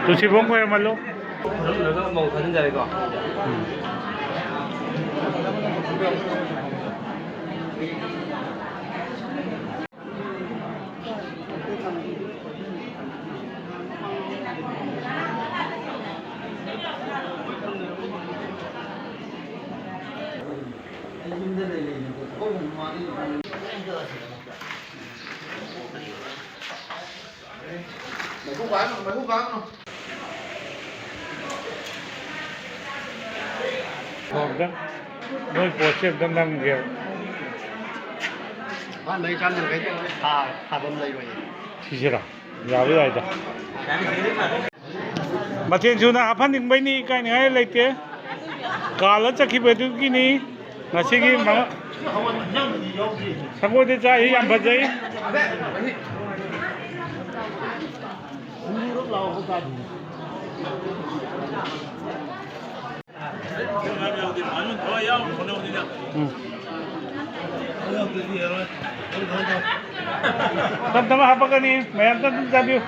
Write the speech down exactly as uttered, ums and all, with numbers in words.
ꯇꯨꯁꯤꯕꯣꯡ ꯈꯣꯏꯔꯝꯍꯜꯂꯨ꯫ ꯈꯨꯔꯨꯝꯂꯒ ꯃꯧ ꯊꯥꯖꯤꯟꯖꯔꯦꯀꯣ꯫ ꯎꯝ꯫ ꯁꯣꯝꯗ ꯅꯣꯏ ꯄꯣꯠꯁꯦ ꯑꯝꯇ ꯅꯝꯒꯦ꯫ ꯑꯍꯥꯟꯕꯒꯤ ꯆꯥꯝ ꯌꯥꯡꯈꯩ ꯊꯥ-, ꯊꯥꯕꯝ ꯂꯩꯔꯣꯏꯌꯦ꯫ ꯁꯤꯁꯤꯔꯥ? ꯌꯥꯕ ꯌꯥꯏꯗ꯫ ꯃꯊꯦꯜ ꯁꯨꯅ ꯍꯥꯞꯍꯟꯅꯤꯡꯕꯩꯅꯤ, ꯏꯀꯥꯏꯅꯤꯡꯉꯥꯏ ꯂꯩꯇꯦ꯫ ꯀꯥꯜꯂ ꯆꯠꯈꯤꯕꯗꯨꯒꯤꯅꯤ꯫ ꯉꯁꯤꯒꯤ ꯃ-, ꯁꯪꯒꯣꯏꯗ ꯆꯥꯛ ꯌꯥꯝ ꯐꯖꯩ꯫ ꯎꯝ꯫ ꯇꯞ ꯇꯞꯅ ꯍꯥꯞꯄꯛꯀꯅꯤ, ꯃꯌꯥꯝ ꯇꯞ ꯇꯞꯅ ꯆꯥꯕꯤꯌꯨ꯫